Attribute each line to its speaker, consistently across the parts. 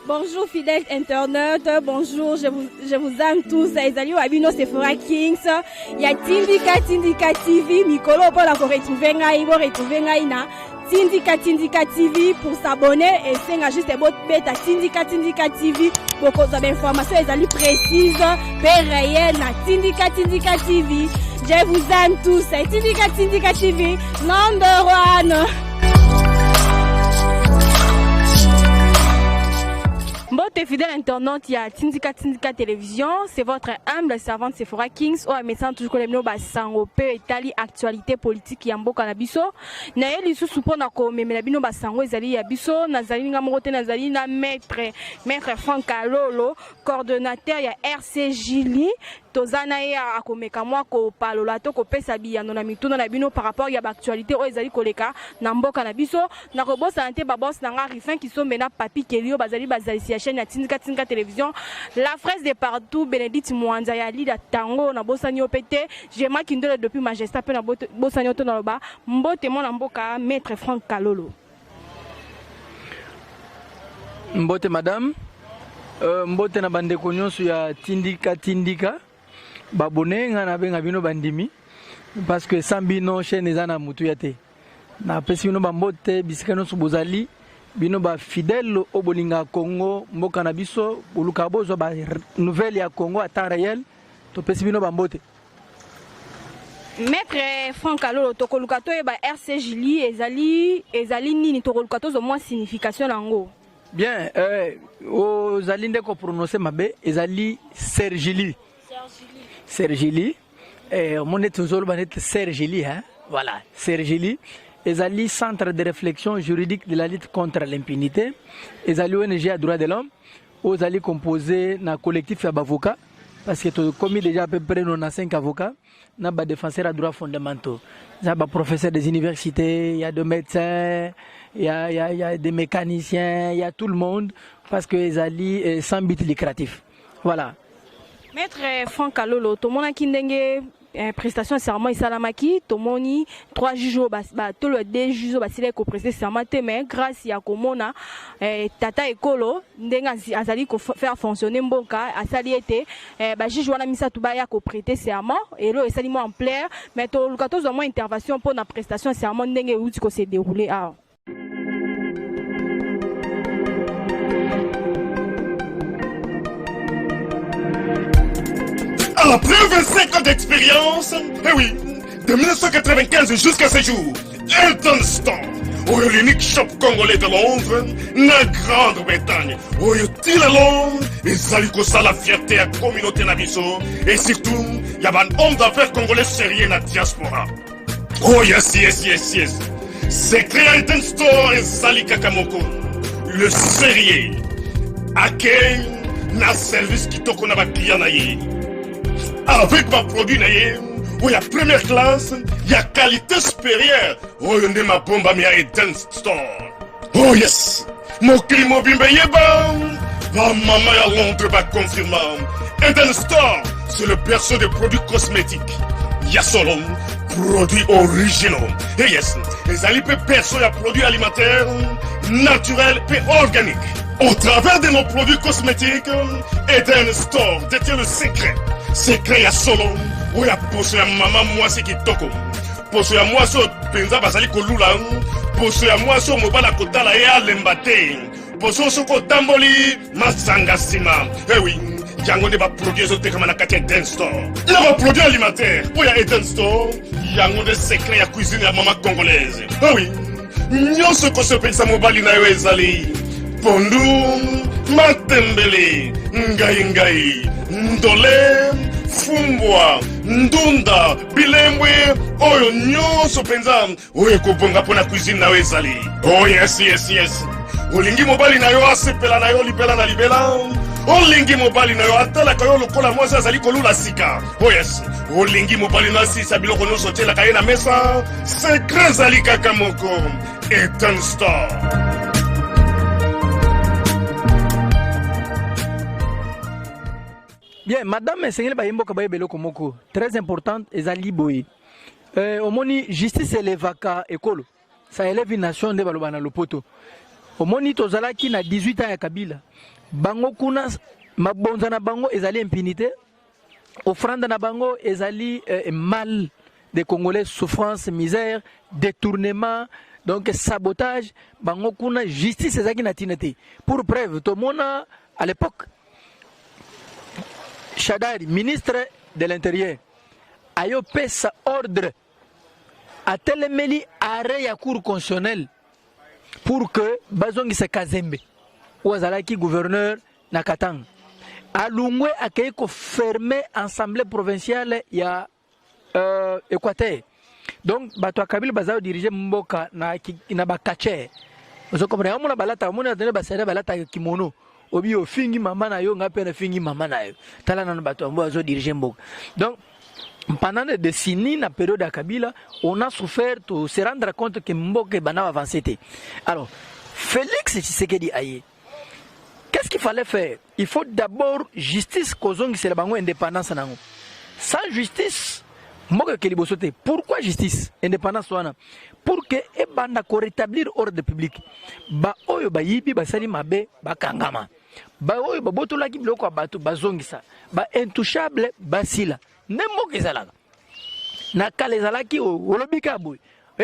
Speaker 1: Bonjour fidèles internautes, bonjour, je vous aime tous. Ezali wa bino Sephora Kings. Ya Tindika Tindika TV, mikolo mpona koretrouver ngai, boretrouver ngai na Tindika Tindika TV. Pour s'abonner, esenga juste bobeta Tindika Tindika TV, bokozwa bainformation ezali précise mpe réel na Tindika Tindika TV. Je vous aime tous. Tindika Tindika TV, number one. Mbote fidèle internaute ya Tindika Tindika Télévision, c'est votre humble servante Sephora Kings oyo amesana toujours koleba bino basango mpe etali actualité politique ya mboka na biso. Naye lisusu mpona komemela bino basango ezali ya biso. Nazali nga moko te, nazali na maître Frank Kalolo, coordonnateur ya RCGili. Toza na ye, akomeka mwa kopalola to kopesa biyano na mituna na bino par rapport ya baactualité oyo ezali koleka na mboka na biso. Nakobosana te baboss na nga Rifin Kisombe na Papi Kelio, bazali bazalisi ya chaîne ya Tindika Tindika Télévision. La fraise de partout, Bénédicte Mwanza ya Lida Tango, nabosani yo mpe te. Jema Kindole depuis Magesta mpe nabosani yo to. Naloba mbote mwana mboka maître Frank Kalolo.
Speaker 2: Mbote madame, mbote na bandeko nyonso ya Tindika Tindika babone. Ngai nabenga bino bandimi parce que sans bino chaîne eza na motuya te. Napesi bino bambote bisika nyonso bozali, bino bafidèle oyo bolingaka Congo, mboka na biso, bolukaka bozwa banouvelle ya Congo à temps réel. Topesi bino bambote.
Speaker 1: Maître Frank Kalolo, tokoluka toyeba RCGili ezali nini. Tokoluka tozwa mwa signification na yango.
Speaker 2: Bien, ozali nde koprononce mabe. Ezali Sergili, Sergili. Omoni neti ozoloba neti Sergili, hein? Voilà, Sergili ezali Centre de réflexion juridique de la lutte contre l'impunité. Ezali ONG ya droit de l'homme oyo ezali composé na collectif ya baavocat, parce que tokomi déjà à peu près 95 avocats na badéfenseurs ya droits fondamentaux. Eza baprofesseurs des universités, il y a des médecins, il y a des mécaniciens, il y a tout le monde, parce que ezali sans but lucratif. Voilà.
Speaker 1: Maître Frank Kalolo, tomonaki ndenge prestation ya serment esalamaki. Tomoni trois juges oyo tolo deux juges oyo basilaki koprester serment te, mais grâce ya komona tata ekolo ndenge azali kofaire fonctionner mboka, asali ete bajuge wana misato baya koprêter serment. Elo esali mwa ampleur, mais toluka tozwa mwa intervention mpona prestation ya serment ndenge euti kose dérouler awa.
Speaker 3: Après 25 ans d'expérience, eh oui, de 1995 jusqu'à ce jour, Elton Store, oyo l'unique shop congolais de Londres, na Grande-Bretagne, oyo tila Londres, ezali kosala fierté ya communauté na biso, et surtout, ya ban homme d'affaires congolais sérieux na diaspora. Oh yes. Secret ya Elton Store ezali kaka moko. Le sérieux. Accueil na service kitoko na baclient na ye. Avec baproduit na ye oyo ya première classe, ya qualité supérieure, oyo nde mabombami ya Eden Store. Oh yes, mokili mobimba eyeba, bamama ya Londres baconfirma: Eden Store, c'est le berceau des produits cosmétiques ya solo, produits originaux. Et yes, ezali mpe berceau ya produits alimentaires naturels mpe organiques. Au travers de nos produits cosmétiques, Eden Store détient le secret, secret ya solo oyo ya poso ya mama mwasi kitoko, poso ya mwasi oyo mpenza bazali kolula, poso ya mwasi oyo mobali akotala ye alemba te, poso soki otamboli masanga nsima. Ewi, yango nde baproduit ezotekama na kati ya Eden Store na baproduit alimentaire oyo ya Eden Store. Yango nde secret ya cuisine ya mama congolaise. Ewi, nyonso ekosepelisa mobali na yo ezali pondu, matembele, ngai ngai, ndole, fumbwa, ndunda, bilembwe, oyo nyonso mpenza oyo ekobonga mpo na cuisine na yo ezali. Oh yes, olingi mobali na yo asepela na yo libela na libela, olingi mobali na yo atalaka yo lokola mwasi azali kolula sika. Oh yes, olingi mobali na asisa biloko nyonso otielaka ye na mesa, secret ezali kaka moko: Eden Store.
Speaker 2: Bien madame, esengeli bayemboka bayeba eloko moko très importante. Ezali boye, omoni, justice elevaka ekolo, ça élève une nation nde baloba na lopoto. Omoni, tozalaki na 18 ans ya Kabila. Bango kuna, mabonza na bango ezali impunité, offrande na bango ezali mal des Congolais, souffrance, misère, détournement, donc sabotage. Bango kuna, justice ezalaki na ntina te. Pour preuve, tomona à l'époque Shadari, ministre de l'Intérieur, ayopesa ordre, atelemeli arrêt ya Cour constitutionnelle pour que bazongisa Kazembe oyo azalaki gouverneur na Katanga. Alungwe, akei kofermer assemblée provinciale ya Équateur. Donc bato ya Kabila baza kodiriger mboka na bakacher. Ozokomprendre? Omona balata, omona atene basere balataka kimono. Obi ofingi mama na yo, nga mpe nafingi mama na yo. Tala nano bato yango bazodiriger mboka. Donc pendant des décennies, na période ya Kabila, on a souffert to se rendre compte que mboka ebanda avancer te. Alors Félix Tshisekedi aye, qu'est-ce qu'il fallait faire? Il faut d'abord justice, kozongisela bango indépendance nango. Sans justice, mboka ekei liboso te. Pourquoi justice indépendance wana? Pour que ebanda korétablir ordre public. Baoyo bayibi, basali mabe, bakangama. Baoyo babotolaki biloko ya bato, bazongisa. Baintouchable basila. Nde mboka ezalaka na kala. Ezalaki olobi kaka boye,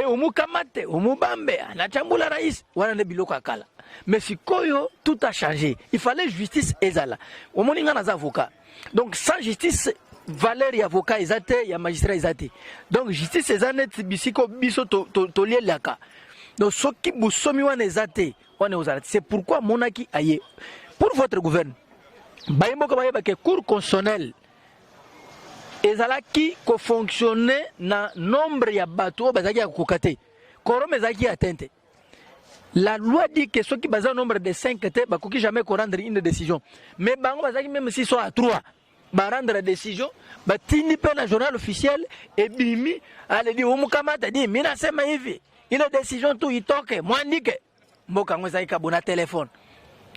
Speaker 2: omukama te, omubambe anachambula rais, wana nde biloko ya kala. Mais sikoyo tout a changé, il fallait justice ezala. Omoni, nga naza avocat, donc sans justice, valeur ya avocat eza te, ya magistrat eza te. Donc justice eza neti bisika biso tolielaka. Donc soki bosomi wana eza te, wana ozala te. C'est pourquoi monaki aye pour votre gouverne. Bayemboka bayebake Cour constitutionnelle ezalaki kofonctionner na nombre ya bato oyo bazalaki ya kokoka te, quorum ezalaki atteint te. La loi dit que soki baza nombre de 5 te, bakoki jamais korendre une décision. Mais bango bazalaki même si so à 3, barendre décision, batindi mpe na journal officiel, ebimi. Aledi umukamata di mi nasema hivi, ile décision tu itoke, mwandike. Mboka yango ezalaki kabo na telefone,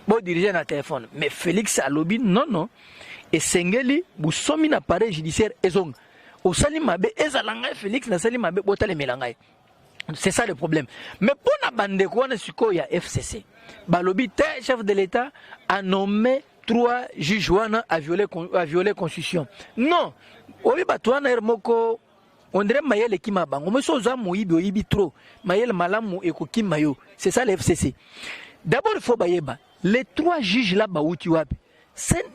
Speaker 2: bodiriger na telefone. Mais Félix alobi non, non, esengeli bosomi na appareil judiciaire ezonga. Osali mabe, ezala ngai Félix nasali mabe, botalemela ngai. C'est ça le problème. Mais mpo na bandeko wana sikoyo ya FCC, balobi te chef de l'État a nommé trois juges wana, a violé constitution. Non, oyebi, bato wana ere moko on dirait mayele ekima bango. Moso oza moyibi, oyibi trop, mayele malamu ekokima yo. C'est ça le FCC. D'abord il faut bayeba les trois juges là bauti wapi.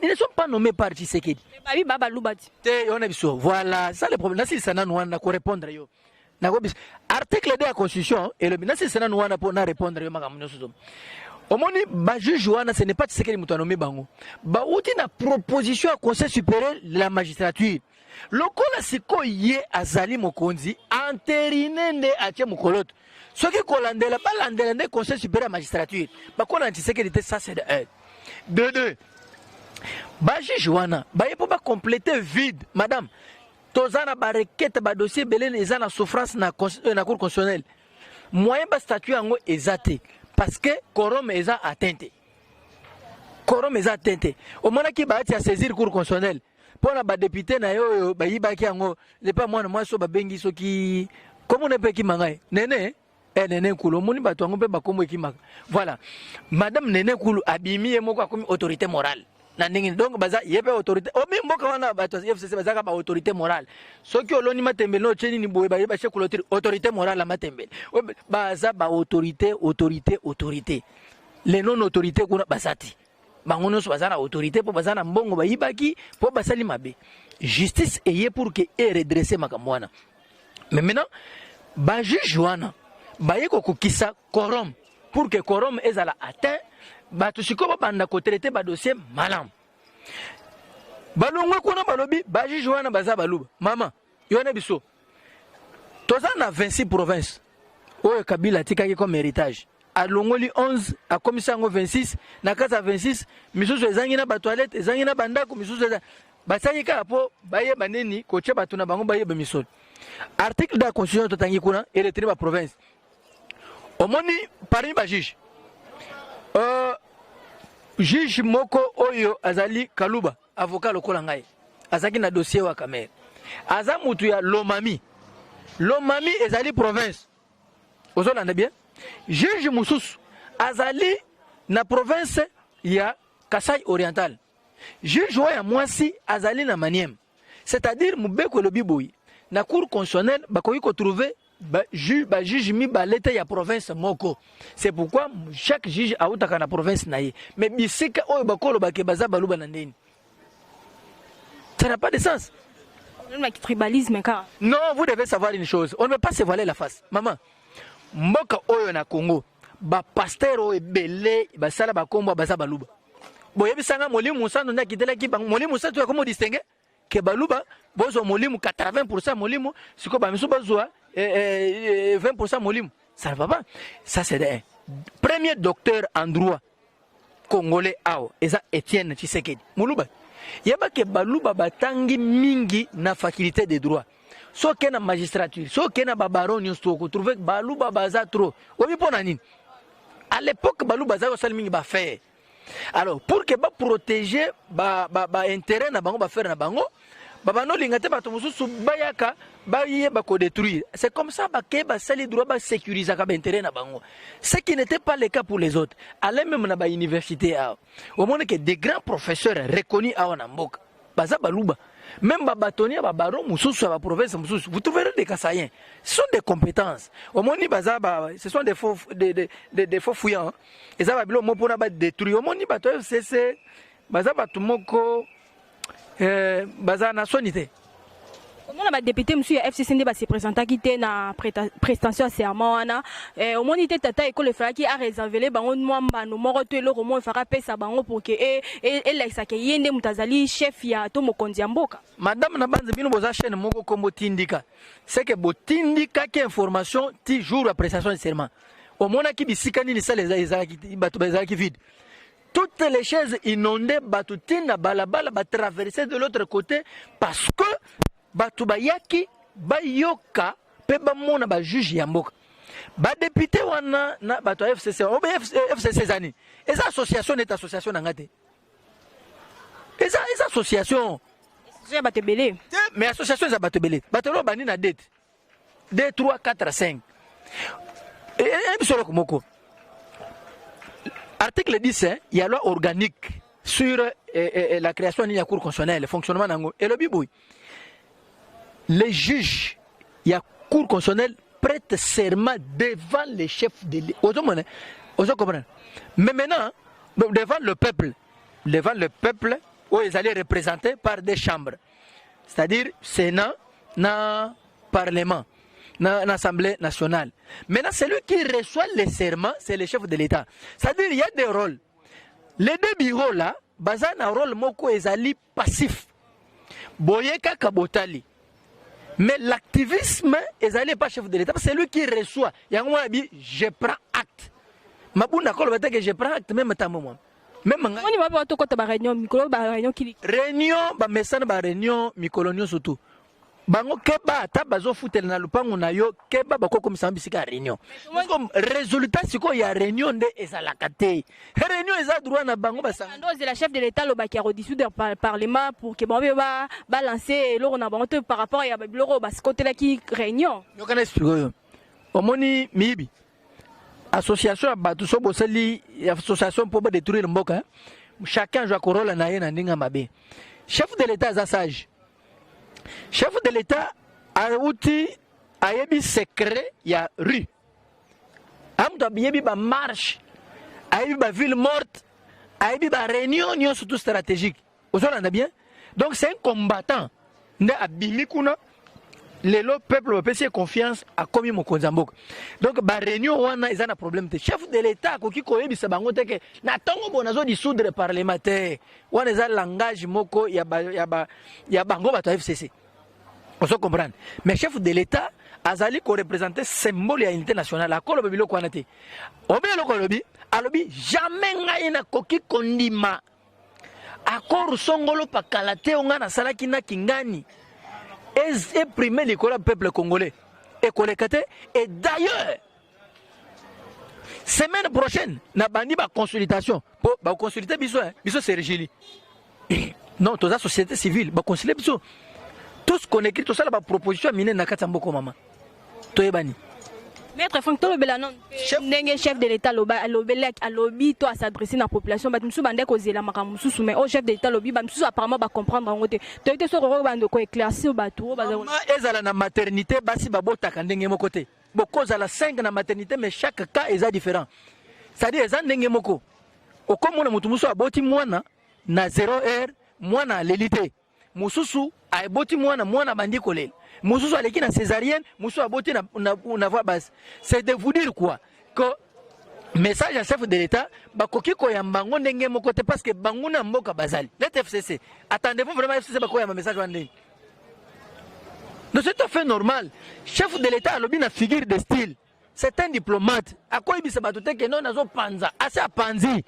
Speaker 2: Ils ne sont pas nommés par Tshisekedi.
Speaker 1: Babi ba baluba ti.
Speaker 2: Te, yo na biso, voilà, c'est ça le problème. Nasilisa nanu wana korépondre yo. Nakobi article 2 ya constitution elobi. Nasilisa nanu wana mpo na répondre yo makambo nyonso. Zo omoni, bajuge wana, ce n'est pas Tshisekedi moto anommé bango. Bauti na proposition ya Conseil supérieur de la magistrature. Lokola sikoyo ye azali mokonzi entériné, nde atie mokolo to soki kolandela, balandela nde Conseil supérieur ya magistrature, bakolanda Tshisekedi te. Ça, c'est de un. De deux, bajuge wana baye mpo bacompléter vide. Madame, toza na barequête, badossier ebele eza na souffrance na Cour constitutionnelle. Moyen bastatuer yango eza te, parce que quorum eza atteint te. Quorum eza atteint te. Omonaki Bahati ya saisir Cour constitutionnelle mpo na badéputé na ye oyo bayibaki yango lepa mwana mwasi oyo babengi soki komona mpe ekima ngai nene Nene Nkulu. Omoni bato yango mpe bakombo ekimaka. Voilà, madame Nene Nkulu abimi ye moko, akomi autorité morale na ndenge. Donc baza ye mpe autorité omi mboka wana. Bato ya FCC bazaka ba autorité morale. Soki oloni matembele no otie nini boye, baye batie clôture, autorité morale ya matembele. Baza ba autorité, autorité, autorité. Les non autorité kuna baza te. Bango nyonso baza na autorité mpo baza na mbongo bayibaki, mpo basali mabe. Justice eye pour que eredresse makambo wana. Mais maintenant bajuge wana baye kokokisa quorum, pour que quorum ezala atteint, bato sikoyo babanda kotraiter badossier malamu. Balongwe kuna, balobi bajuge wana baza baluba. Mama, yo wana, biso toza na 26 province oyo Kabila atikaki comme héritage. Alongoli 11, akomisi yango 26. Na kati ya 26, misusu ezangi na batoilette, ezangi na bandako, misusu eza basali kaka mpo bayeba nini kotia bato na bango, bayeba misolo. Article de la constitution totangi kuna eretenir baprovince. Omoni, parmi bajuge, juge moko oyo azali kaluba, avocat lokola ngai, azalaki na dossier wa Kamerhe, aza mutu ya Lomami. Lomami ezali province. Ozolanda bien? Juge mosusu Azali na province ya Kasai Oriental. Juge oyo ya mwasi azali na Maniema. C'est-à-dire mobeko elobi boye, na cour constitutionnelle bakoki kotrouve ba juge mibale te ya province moko. C'est pourquoi chaque juge autaka na province na ye. Mais bisika oyo bakoloba ke baza baluba na ndeni, ça n'a pas de sens.
Speaker 1: Tribalisme kaka.
Speaker 2: Non, vous devez savoir une chose, on ne peut pas se voiler la face. Maman, mboka oyo na Congo, bapasteur oyo ebele basala bakombo baza baluba. Boyebisanga molimo mosantu nde akitelaki bango. Molimo mosantu yakomo distingue ke baluba bozwa molimo 80% molimo, sikoyo bamisu bazwa 20% molimo. Ça ne va pas. Ça, c'est un premier docteur en droit congolais awa eza Etienne Tshisekedi, moluba. Yebake baluba batangi mingi na faculté de droit, soki na magistrature, soki na babaron nyonso, okotrouve baluba baza trop. Oyebi mpo na nini? À l'époque, baluba bazali kosala mingi baaffaire. Alors, pour que baprotéger baintérêt na bango, baaffaire na bango, babanda olinga te bato mosusu bayaka bayeba kodétruire. C'est comme ça bakei basali droit, basécurisaka baintérêt na bango, ce qui n'était pas le cas pour les autres. Allez même na bauniversité awa, omoni ke des grands professeurs reconnus awa na mboka baza baluba. Même babâtonnier ya babarreau mosusu ya baprovince mosusu, vous trouverez des Kasaïens. Ce sont des compétences. Omoni baza ba, ce sont des faux fuyants. Eza babilo mo mpona badétruire. Omoni bato FCC baza bato moko baza na soni te.
Speaker 1: Omona badéputé mosusu ya FCC nde base présentaki te na prestation ya serment wana. Omoni te tata ekolo efalaki aréservele bango mwa mbano moko to eloko moko efalaki apesa bango pour ke elakisaka ye nde moto azali chef ya to mokonzi ya mboka.
Speaker 2: Madame, na banze bino boza chaîne moko kombo Tindika, c'est que botindikaki information ti jour ya prestation de serment. Omonaki bisika nini sala ezalaki, bato bazalaki vide, toutes les chaises inondées, bato ntina balabala batraverse de l'autre côté, parce que bato bayaki bayoka mpe bamona bajuge ya mboka. Badéputé wana na bato ya FCC obe FCC eza nini? Eza association neti association na nga te, eza association
Speaker 1: ya bato ebele.
Speaker 2: Te, mais association eza bato ebele. Bato ebele bandi na date 2, 3, 4, 5. Biso eloko moko, article 10, hein, ya loi organique sur la création ya cour constitutionnelle, fonctionnement nango, elobi boye: les juges ya cour constitutionnelle prêtent serment devant les chefs de l'État. Ozomona, ozo comprendre? Mais maintenant, devant le peuple, devant le peuple oyo ezali représenté par des chambres, c'est-à-dire Sénat na Parlement na Assemblée nationale. Maintenant, celui qui reçoit les serments, c'est le chef de l'État. C'est-à-dire, il y a des rôles. Les deux bureaux là, baza na rôle moko ezali passif. Boye kaka botali. Mais l'activisme ezali pas chef de l'État, c'est lui qui reçoit. Yango mwana bi je prends acte. Mabunda koloba te que je prends acte même tambo moi. Même nga
Speaker 1: Omoni babe tokɔta baréunion mikolo, baréunion kili.
Speaker 2: Réunion, bamesana baréunion mikolo nyonso tu. Bango keba, ata bazofutela na lupango na yo, keba, bakokomisa bisika ya réunion. Parce que résultat sikoyo ya réunion nde ezalaka te. Réunion eza droit na bango, basanga.
Speaker 1: Ando ozela chef de l'État alobaki ya kodissoudre parlement pour ke bango mpe balance eloko na bango te par rapport ya biloko oyo basikotelaki réunion.
Speaker 2: Yokana explique oyo. Omoni miyibi, association ya bato, so bosali association mpo badétruire mboka, chacun azwa korola na ye na ndenge ya mabe. Chef de l'État aza sage. Chef de l'État auti, ayebi secret ya rue, amutu ayebi bamarche, ayebi baville morte, ayebi baréunion nyonso tout stratégique. Ozolanda bien? Donc c'est un combattant nde abimi kuna. Lelo peuple bapesi ye confiance, akomi mokonzi ya mboka. Donc baréunion wana eza na problème te. Chef de l'État akoki koyebisa bango te ke na ntongo boye nazodissoudre parlement te. Wana eza langage moko ya bango bato ya FCC, ozo comprendre? Mais chef de l'État azali koreprésente symbole ya unité nationale, akoloba biloko wana te. Obi eloko alobi, alobi jamais ngai nakoki kondima accord songolo pakala te oyo ngai nasalaki na Kingani eprime likolo ya peuple congolais, ekoleka te. Et d'ailleurs, semaine prochaine nabandi baconsultation mpo baconsulte biso, hein, biso Sergili non, toza société civile, baconsulte biso tout ce qu'on écrit, tosala baproposition ya minene na kati ya mboka. Mama, toyebani.
Speaker 1: Maître Frank, tolobela nano ndenge chef de l'État alobelaki, alobi to as'adresse na population. Bato mosusu bande kozela makambo mosusu, mais oyo chef de l'État alobi, bato mosusu apparemment bacomprendre yango te. Toyebi te soki okoki bando koéclaircir bato oyo baza.
Speaker 2: Mama, ezala na maternité, basi babotaka ndenge moko te. Bokozala 5 na maternité, mais chaque cas eza différent, c'est-à-dire eza ndenge moko. Okomona motu mosusu aboti mwana na 0 heure, mwana aleli te. Mosusu aboti mwana, mwana abandi kolela. Mosusu aleki na césarienne, mosusu aboti na voie basse. C'est de vous dire quoi? Que message ya chef de l'État, bakoki koyamba yango ndenge moko te, parce que banguna mboka bazali neti FCC. Attendez-vous vraiment, FCC bakoyamba message wana ndenge? Donc c'est tout à fait normal. Chef de l'État alobi na figure de style, c'est un diplomate. Akoyebisa bato te ke non, nazopanza. Asi apanzi.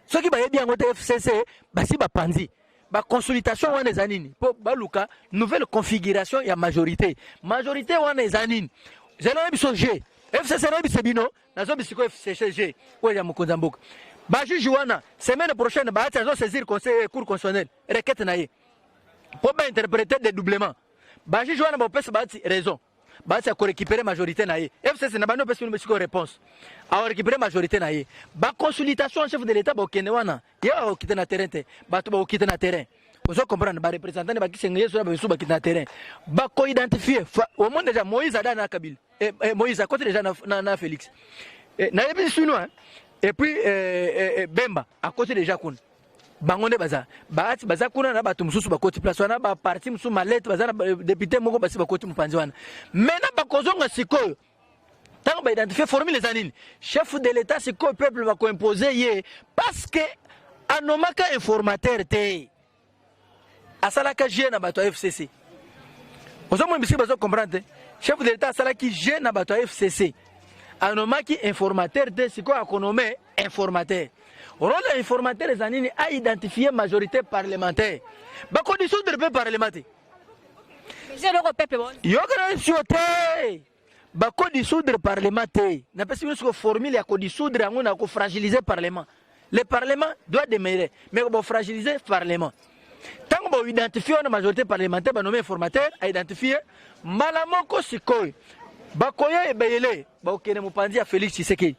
Speaker 2: Soki bayebi yango te, FCC basi bapanzi. Baconsultation wana eza nini? Mpo baluka nouvelle configuration ya majorité. Majorité wana eza nini? Zela biso g FCC nayebisa bino, nazobi sikoyo FCC g oyo ya mokonzi ya mboka. Bajuge wana, semaine prochaine baati azosaisir conseil, cour constitutionnelle, requête na ye mpo bainterpréter dédoublement. Bajuge wana bopesa baati raison, baati akorécupérer majorité na ye. FCC na bandi opesi bino sikoyo réponse, akorécupérer majorité na ye. Baconsultation, chef de l'État bokende wana, ye akokite na terrain te, bato bakokite na terrain. Ozo comprendre? Bareprésentant bakisenga ye so na bamisu bakite na terrain, bakoidentifie. Omoni déjà Moïse ada na Kabila, Moïse akoti déjà na Félix, nayebi sino, hein? Et puis Bemba akoti déjà kuna. Bango nde baza baati, baza kuna na bato mosusu bakoti place wana, baparti mosusu malete baza na député moko basi bakoti mopanzi wana. Maintenant bakozonga sikoyo ntango baidentifie formule eza nini. Chef de l'État sikoyo, peuple bakoimpose ye, parce que anomaka informateur te, asalaka jeu na bato ya FCC. Ozomona bisika bazocomprendre te. Chef de l'État asalaki jeu na bato ya FCC, anomaki informateur te. Sikoyo akonome informateur. Rôle ya informateur eza nini? Aidentifie majorité parlementaire. Bakodissoudre mpe parlement te.
Speaker 1: Eza eloko peuple bon.
Speaker 2: Yokana sio te, bakodissoudre parlement te. Napesi bino siko formule ya kodissoudre yango na kofragiliser parlement. Le parlement doit demeurer, mais bofragiliser parlement. Ntango boidentifie wana majorité parlementaire, banome informateur, aidentifie mbala moko. Sikoyo bakoya ebele, bakokende mopanzi ya Félix Tshisekedi.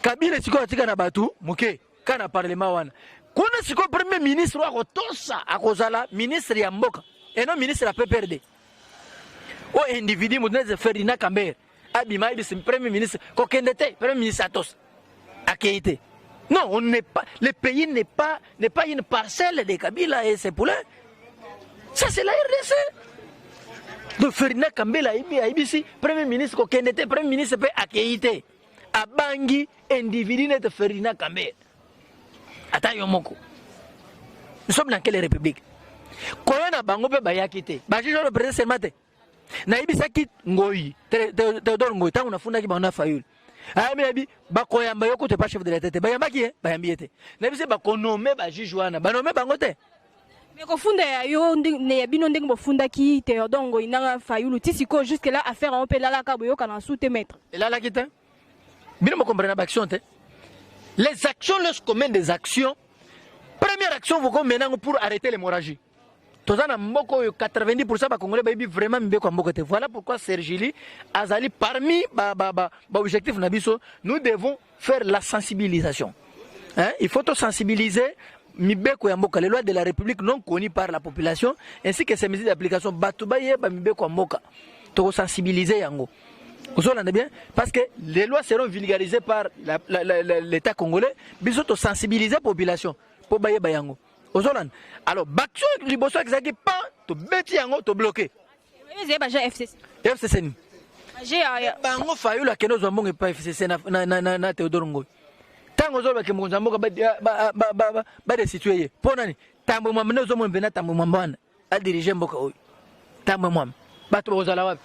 Speaker 2: Kabila sikoyo atika na bato moke ka na parlement wana kuna. Sikoyo premier ministre oyo akotosa akozala ministre ya mboka eno ministre ya PPRD. Oyo individu moto neti Ferdinand Kambere abima, ayebisi premier ministre kokende te, premier ministre atosa, akei te. Non, on n'est pas, le pays n'est pas une parcelle de Kabila et ses poulains. Ça, c'est la RDC. Donc Ferdinand Kambele ayebi, ayebisi premier ministre kokende te, premier ministre mpe akei te, abangi individu neti Ferdinand Kambele. Ata yo moko, nous sommes dans quelle république? Koya na bango mpe bayaki te, bajuge oyo président seulement te. Nayebisaki Ngoi, Théodore Ngoi, ntango nafundaki bango na Fayulu, ayambi, nayebi bakoyamba yo kutu epa chef de l'État te. Bayambaki ye, bayambi ye te. Nayebisi bakonome bajuge wana, banome bango te.
Speaker 1: Me kofunda ya yo ya bino, ndenge bofundaki Théodore Ngoi nanga Fayulu, ti sikoyo jusque là affaire yango mpe elalaka, boyokana su te, maître.
Speaker 2: Elalaki te. Bino bocomprendre baaction te. Les actions, lorsqu'on mène des actions, première action bokomena yango pour arrêter l'hémorragie. Toza na mboka oyo 90 bacongolais bayebi vraiment mibeko ya mboka te. Voilà pourquoi Sergili azali parmi baobjectif na biso. Nous devons faire la sensibilisation, hein? Il faut to sensibiliser mibeko ya mboka, les lois de la République non connues par la population ainsi que ses mesures d'application. Bato bayeba mibeko ya mboka, tokosensibiliser yango. Ozolanda bien? Parce que les lois seront vulgarisées par l'État congolais. Biso tosensibiliser population mpo bayeba yango. Ozolanda? Alors baaction liboso ezalaki pan, tobeti yango, tobloke.
Speaker 1: Ezali baja FCC.
Speaker 2: FCC nini? Bango Fayulu akende ozwa mbongo epai FCC na Théodore Ngoi. Ntango ozolobake mokonzi ya mboka badestitue ye mpo nani? Tambwe Mwamba nde ozomona mpena Tambwe Mwamba wana adirige mboka oyo. Tambwe Mwamba, bato bakozala wapi?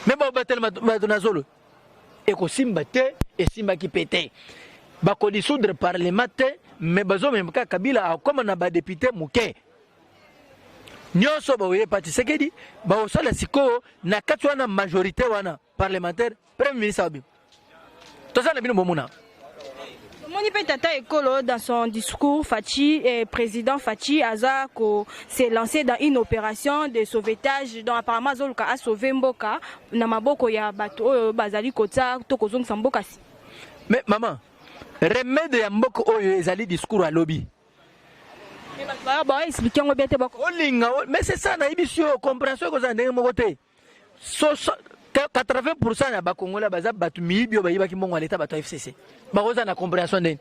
Speaker 2: Me baobatela bato na zolo, ekosimba te, esimbaki mpe te. Bakodissoudre parlement te, me bazomema kaka Kabila akóma na badéputé moke nyonso. Baoyepa Tshisekedi, baosala sikoyo na kati wana majorité wana parlementaire, premier ministre abima. Toza na bino bomona.
Speaker 1: Tomoni mpe tata ekolo dans son discours, Fatshi, eh, président Fatshi aza ko se lancer dans une opération de sauvetage, donc apparemment azoluka asauve mboka na maboko ya bato oyo bazali kotia to kozongisa mboka si.
Speaker 2: Mais maman, remède ya mboka oyo ezali discours alobi.
Speaker 1: Mais bato baexplike yango bien te.
Speaker 2: Olinga, mais c'est ça, nayebi si yo compréhension ekozala ndenge moko te. 80% ya Bakongolais baza bato miyibi oyo bayibaki mbongo ya leta, bato ya FCC. Bakozala na compréhension ndenge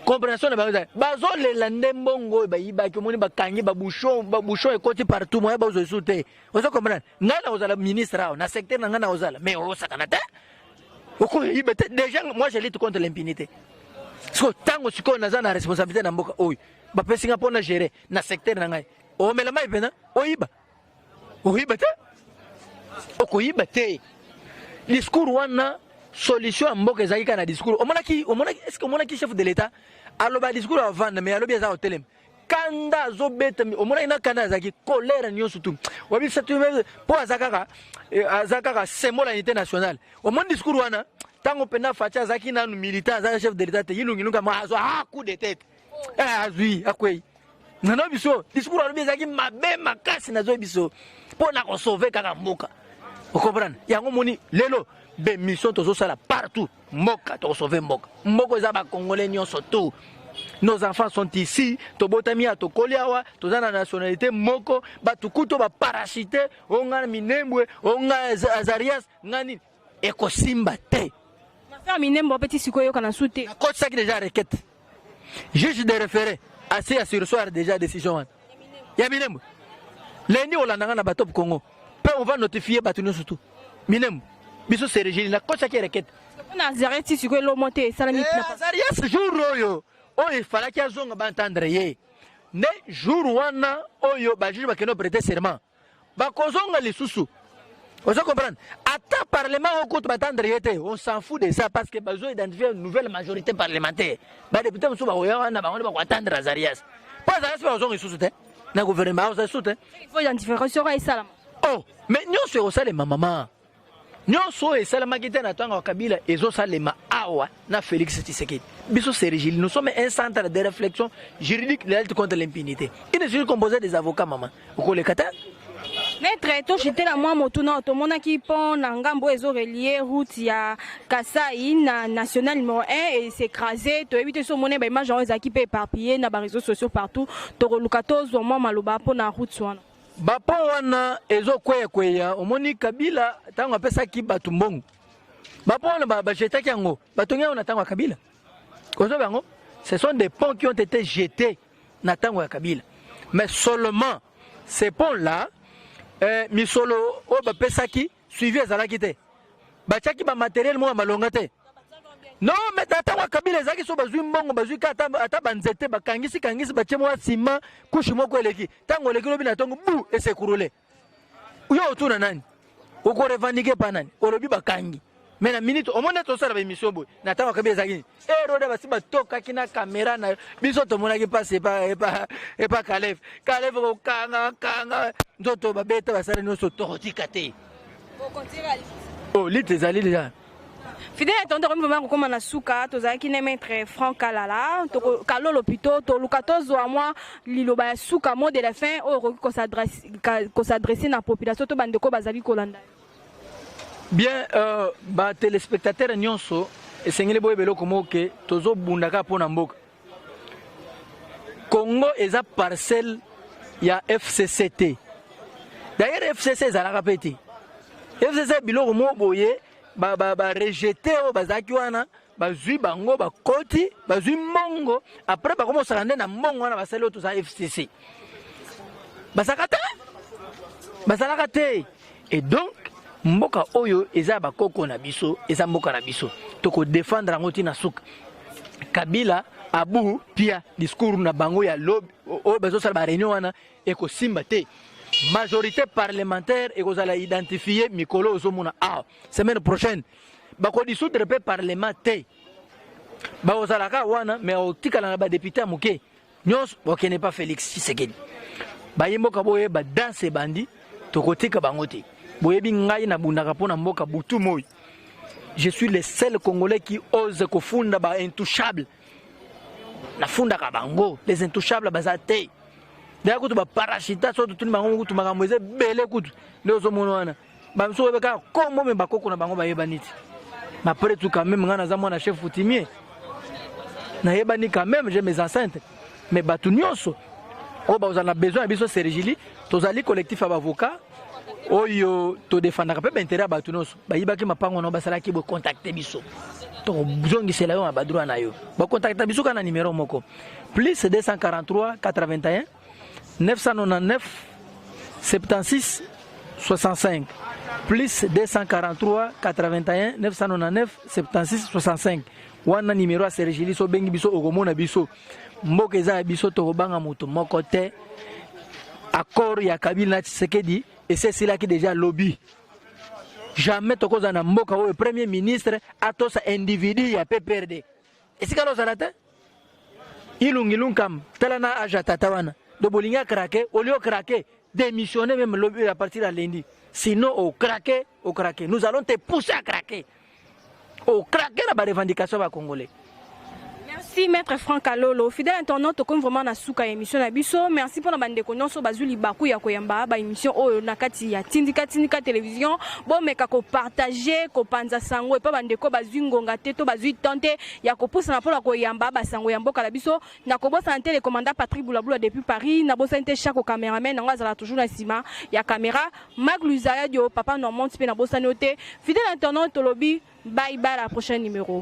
Speaker 2: compréhension na bango ezali bazolela nde mbongo oyo bayibaki. Omoni bakangi babouchon, babouchon ekoti partout, moya bazwa esu te. Ozo comprendre? Ngai na kozala ministre awa na secteur na ngai na kozala, mais osakana te, okoyiba te. Déjà moi, je lutte contre l'impunité. Siko ntango sikoyo naza na responsabilité na mboka oyo bapesi nga mpo na gérer na secteur na ngai, omela mai mpena oyiba, oyiba te, okoyiba te. Discours wana, solution ya mboka ezalaki kaka na discours. Omonaki, omonaki, est ce que omonaki chef de l'État aloba discours avanda? Mais alobi eza kotelema, kanda azobeta. Omonaki na kanda azalaki, colère nyonso tu wabisa tu mpo aza kaka symbole ya unité nationale. Omoni discours wana, ntango mpenza Fatshi azalaki nanu militant, azalaki chef de l'État te, yilungilunga ma azwa ah, coup de tête, azwi, akwei. Nano biso discours alobi ezalaki mabe makasi. Nazoi biso mpo na kosauve kaka mboka, ocomprendre yango. Moni lelo baémission tozosala partout, mboka tokosauve mboka. Mboka eza Bakongolais nyonso tout. Nos enfants sont ici, tobotami ya, tokoli awa, toza na nationalité moko. Bato kutu baparachute o nga na Minembwe, o nga Azarias, nga nini, ekosimba te.
Speaker 1: Affaire Minembwe mpe ti sikoyo eyokana su te.
Speaker 2: Nakotisaki déjà requête, juge de référé asi asurseoir déjà décision wana ya Minembwe. Lundi olandanga na Batop Congo mpe on va notifier bato nyonso tu. Minembwe, biso Sergili nakotisaki requête.
Speaker 1: Mpona Azarias, ti sikoyo elomo te esalami.
Speaker 2: Azarias, jour oyo efalaki azonga, baentendre ye nde jour wana oyo bajuge bakende prêter serment, bakozonga lisusu. Ozo comprendre? Ata parlement oyo kutu batendre ye te, on s'en fout de ça, parce que bazo identifier une nouvelle majorité parlementaire. Badéputé mosusu bakoya wana, bango nde bakoattendre Azarias, mpo Azarias mpe bazonga lisusu te na gouvernement, aoza lisusu te.
Speaker 1: Il faut identification oyo esalama.
Speaker 2: Oh, mais nyonso ekosalema, mama. Nyonso oyo esalemaki te na ntango ya Kabila ezosalema awa na Félix Tshisekedi. Biso Sergili, nous sommes un centre de réflexion juridique de la lutte contre l'impunité, une structure composée des avocats. Mama, okoleka te.
Speaker 1: Maître, toshitela mwa motuna. Tomonaki pont na ngambo oyo ezorelie route ya Kasai na national numéro 1 es'écrase. Toyebi te so omoni baimage yango, ezalaki mpe éparpillé na baréseaux sociaux partout. Tokoluka tozwa mwa maloba mpo na route wana.
Speaker 2: Bapont wana ezokweyakweya. Omoni Kabila ntango apesaki bato mbongo, bapont wana bajetaki yango, batongi yango na ntango ya Kabila. Ozoba yango, ce sont des ponts qui ont été jetés na ntango ya Kabila. Mais seulement ces ponts là, misolo oyo bapesaki, suivi ezalaki te, batiaki bamatériel moko ya malonga te. Non, mais na ntango ya Kabila ezalaki so bazwi mbongo, bazwi ka ata banzete, bakangisi kangisi, batie mwa nsima, couche moko eleki. Ntango eleki, lobi na ntongo bu es'écroule. Yo otuna nani? Okorevendiquer pa nani? Olobi bakangi, mais na minute omoni tosala baémission boye. Na ntango ya Kabila ezalaki nini? Eroda basi batokaki na kamera na biso, tomonaki mpasi epa Kalef. Kalef kokanga kanga nzoto, babeta, basala nyonso, tokotika te. Oh, lutte ezali deja.
Speaker 1: Fidèle internaute, tokomi vraiment kokóma na suka. Tozalaki na maître Frank Kalala, Kalolo plutôt. Toluka tozwa mwa liloba ya suka, mot de la fin oyo okoki kos'adresse na population to bandeko bazali kolanda.
Speaker 2: Bien, batéléspectateur nyonso, esengeli boyeba eloko moko ke tozobunda kaka mpo na mboka Congo. Eza parcelle ya FCC te. D'ailleurs FCC ezalaka mpe te. FCC biloko moko boye barejeté oyo bazalaki wana, bazwi bango, bakoti, bazwi mbongo, après bakomosaka nde na mbongo wana basali oyo toza FCC. Bazalaka te, bazalaka te. Et donc mboka oyo eza ya bakoko na biso, eza mboka na biso, tokodefendre yango ntina suka. Kabila abu pia discours na bango ya lobi oyo bazosala baréunion wana ekosimba te. Majorité parlementaire ekozala identifié mikolo ozomona awa. Semaine prochaine bakodissoudre mpe parlement te, bakozalaka wana, mais otikala na badéputé ya moke nyonso, bakende pa Félix Tshisekedi. Baye mboka boyeba, danse ebandi, tokotika bango te. Boyebi ngai nabundaka mpo na mboka butu moi. Je suis le seul Congolais qui ose kofunda ba intouchable. Nafundaka bango, les intouchables baza te. Daya kutu ba parachita so totuni bango kutu makambo eza ebele kutu nde ozomona wana bamosusu oyebi kaka kombo me bakoko na bango bayebani te. Après tout, quand même, nga naza mwana chef coutumier, nayebani quand même, j'ai mes enceintes. Mais bato nyonso oyo bazala na besoin ya biso, Sergili, tozali collectif ya baavocat oyo todefendaka mpe baintérêt ya bato nyonso bayibaki mapango na basalaki. Bocontacte biso, tokozongisela yo na badroit na yo. Bacontacte biso kaka na numéro moko: plus 243 81 999 76 65, plus 243 81 999 76 65. Wana numéro ya Sergili. So obengi biso, okomona biso. Mboka eza ya biso, tokobanga moto moko te. Accord ya Kabila na Tshisekedi esi esilaki déjà lobi. Jamais tokozala na mboka oyo premier ministre atosa individu ya PPRD. Esika lozala te, Ilungi Lunkam, tala na age ya tata wana. Do bolingi acraquer, au lieu ocraquer, démissionner même lobi, à partir ya lundi. Sinon ocraquer, ocraquer, nous allons te pousser à craquer. Ocraquer na barevendication ya bacongolais.
Speaker 1: Merci, maître Frank Alolo. Fidèle internaute, tokomi vraiment na suka ya émission na biso. Merci mpona bandeko nyonso bazwi libaku ya koyamba baémission oyo na kati ya Tindika Tindika Télévision. Bomeka kopartage, kopanza sango epa bandeko bazwi ngonga te to bazwi temps te ya kopusana mpona koyamba basango ya mboka na biso. Nakobosana te le commandant Patrick Bulabula depuis Paris. Nabosani te Chako, cameraman nango azala toujours na nsima ya caméra, Mak Luzayadio, papa Normand mpe nabosani yo te. Fidèle internaute, tolobi bye bye, la prochaine numéro.